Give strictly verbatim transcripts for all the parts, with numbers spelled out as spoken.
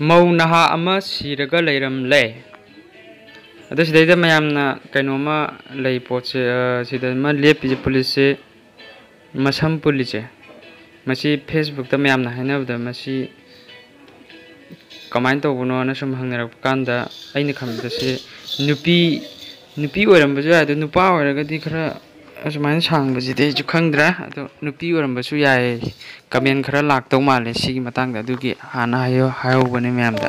ꯃꯧ ꯅꯍꯥ ꯑꯃ ꯁꯤꯔꯒ ꯂꯩꯔꯝꯂꯦ꯫ ꯑꯗꯣ ꯁꯤꯗꯩꯗ ꯃꯌꯥꯝꯅ ꯀꯩꯅꯣꯝꯃ ꯂꯩ ꯄꯣꯠꯁꯦ, ꯑ, ꯁꯤꯗ ꯑꯃ ꯂꯦꯞꯄꯤꯁꯦ ꯄꯨꯂꯤꯁꯁꯦ ꯃꯁꯝ ꯄꯨꯜꯂꯤꯁꯦ꯫ ꯃꯁꯤ Facebookꯇ ꯃꯌꯥꯝꯅ ꯍꯥꯏꯅꯕꯗ ꯃꯁꯤ ꯀꯃꯥꯏꯅ ꯇꯧꯕꯅꯣꯅ ꯁꯨꯝ ꯍꯪꯅꯔꯛꯄ ꯀꯥꯟꯗ ꯑꯩꯅ ꯈꯟꯕꯗ ꯁꯤ ꯅꯨꯄꯤ, ꯅꯨꯄꯤ ꯑꯣꯏꯔꯝꯕꯁꯨ ꯌꯥꯏ, ꯑꯗꯣ ꯅꯨꯄꯥ ꯑꯣꯏꯔꯒꯗꯤ ꯈꯔ ꯑꯁꯨꯃꯥꯏꯅ ꯁꯥꯡꯕꯁꯤꯗꯤ ꯑꯩꯁꯨ ꯈꯪꯗ꯭ꯔꯦ꯫ ꯑꯗꯣ ꯅꯨꯄꯤ ꯑꯣꯏꯔꯝꯕꯁꯨ ꯌꯥꯏ꯫ Comment ꯈꯔ ꯂꯥꯛꯇꯧ ꯃꯥꯜꯂꯦ ꯁꯤꯒꯤ ꯃꯇꯥꯡꯗ, ꯑꯗꯨꯒꯤ ꯍꯥꯟꯅ ꯍꯥꯏꯌꯣ-, ꯍꯥꯏꯍꯧꯕꯅꯦ ꯃꯌꯥꯝꯗ꯫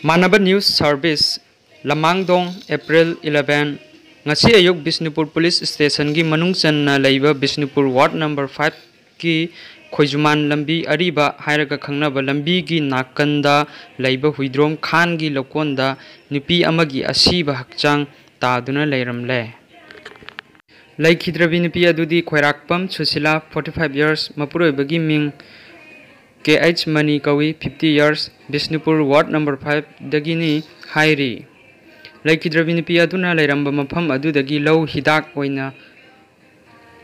ꯃꯥꯟꯅꯕ News Service, ꯂꯃꯥꯡꯗꯣꯡ, April eleven꯫ ꯉꯁꯤ ꯑꯌꯨꯛ ꯕꯤꯁꯅꯨꯄꯨꯔ ꯄꯨꯂꯤꯁ ꯁ꯭ꯇꯦꯁꯟꯒꯤ ꯃꯅꯨꯡ ꯆꯟꯅ ꯂꯩꯕ ꯕꯤꯁꯅꯨꯄꯨꯔ ꯋꯥꯔꯗ ꯅꯝꯕꯔ fiveꯀꯤ ꯈꯣꯏꯖꯨꯃꯥꯟ ꯂꯝꯕꯤ ꯑꯔꯤꯕ ꯍꯥꯏꯔꯒ ꯈꯪꯅꯕ ꯂꯝꯕꯤꯒꯤ ꯅꯥꯀꯟꯗ ꯂꯩꯕ ꯍꯨꯏꯗ꯭ꯔꯣꯝ ꯈꯥꯟꯒꯤ ꯂꯧꯀꯣꯟꯗ ꯅꯨꯄꯤ ꯑꯃꯒꯤ ꯑꯁꯤꯕ ꯍꯛꯆꯥꯡ ꯇꯥꯗꯨꯅ ꯂꯩꯔꯝꯂꯦ꯫ ꯂꯩꯈꯤꯗ꯭ꯔꯕꯤ ꯅꯨꯄꯤ ꯑꯗꯨꯗꯤ ꯈꯣꯏꯔꯥꯛꯄꯝ ꯁꯨꯁꯤꯂꯥ, forty five years, ꯃꯄꯨꯔꯣꯏꯕꯒꯤ ꯃꯤꯡ K H Mani Kaui, fifty years, Bishnupur ward number fiveꯗꯒꯤꯅꯤ ꯍꯥꯏꯔꯤ꯫ ꯂꯩꯈꯤꯗ꯭ꯔꯕꯤ ꯅꯨꯄꯤ ꯑꯗꯨꯅ ꯂꯩꯔꯝꯕ ꯃꯐꯝ ꯑꯗꯨꯗꯒꯤ ꯂꯧ ꯍꯤꯗꯥꯛ ꯑꯣꯏꯅ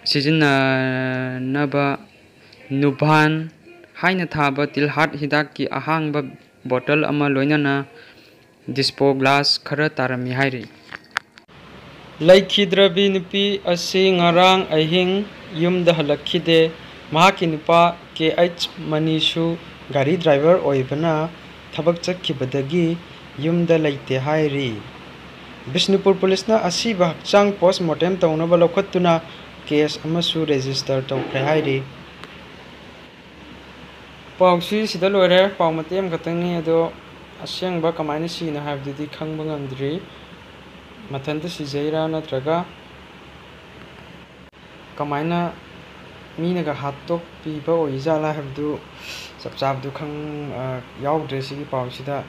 ꯁꯤꯖꯤꯟꯅꯅꯕ ꯅꯨꯚꯥꯟ ꯍꯥꯏꯅ ꯊꯥꯕ ꯇꯤꯜꯍꯥꯠ ꯍꯤꯗꯥꯛꯀꯤ ꯑꯍꯥꯡꯕ ꯕꯣꯇꯜ ꯑꯃ ꯂꯣꯏꯅꯅ dispo glass ꯈꯔ ꯇꯥꯔꯝꯃꯤ ꯍꯥꯏꯔꯤ꯫ ꯂꯩꯈꯤꯗ꯭ꯔꯕꯤ ꯅꯨꯄꯤ ꯑꯁꯤ ꯉꯔꯥꯡ ꯑꯍꯤꯡ ꯌꯨꯝꯗ ꯍꯜꯂꯛꯈꯤꯗꯦ꯫ ꯃꯍꯥꯛꯀꯤ ꯅꯨꯄꯥ ꯀꯦ ꯑꯩꯆ ꯃꯅꯤꯁꯨ ꯒꯥꯔꯤ ꯗ꯭ꯔꯥꯏꯚꯔ ꯑꯣꯏꯕꯅ ꯊꯕꯛ ꯆꯠꯈꯤꯕꯗꯒꯤ ꯌꯨꯝꯗ ꯂꯩꯇꯦ ꯍꯥꯏꯔꯤ꯫ ꯕꯤꯁꯅꯨꯄꯨꯔ ꯄꯨꯂꯤꯁꯅ ꯑꯁꯤꯕ ꯍꯛꯆꯥꯡ post mortem ꯇꯧꯅꯕ ꯂꯧꯈꯠꯇꯨꯅ case ꯑꯃꯁꯨ register ꯇꯧꯈ꯭ꯔꯦ ꯍꯥꯏꯔꯤ꯫ ꯄꯥꯎꯁꯤ ꯁꯤꯗ ꯂꯣꯏꯔꯦ꯫ ꯄꯥꯎ ꯃꯇꯦꯛ ꯑꯃꯈꯛꯇꯪꯅꯤ, ꯑꯗꯣ ꯑꯁꯦꯡꯕ ꯀꯃꯥꯏꯅ ꯁꯤꯅꯣ ꯍꯥꯏꯕꯗꯨꯗꯤ ꯈꯪꯕ ꯉꯝꯗ꯭ꯔꯤ꯫ ꯃꯊꯟꯇ ꯁꯤꯖꯩꯔꯥ ꯅꯠꯇ꯭ꯔꯒ ꯀꯃꯥꯏꯅ ꯃꯤꯅꯒ ꯍꯥꯠꯇꯣꯛꯄꯤꯕ ꯑꯣꯏꯖꯥꯠꯂꯥ ꯍꯥꯏꯕꯗꯨ ꯆꯞ ꯆꯥꯕꯗꯨ ꯈꯪ-, ꯑ, ꯌꯥꯎꯗ꯭ꯔꯦ ꯁꯤꯒꯤ ꯄꯥꯎꯁꯤꯗ꯫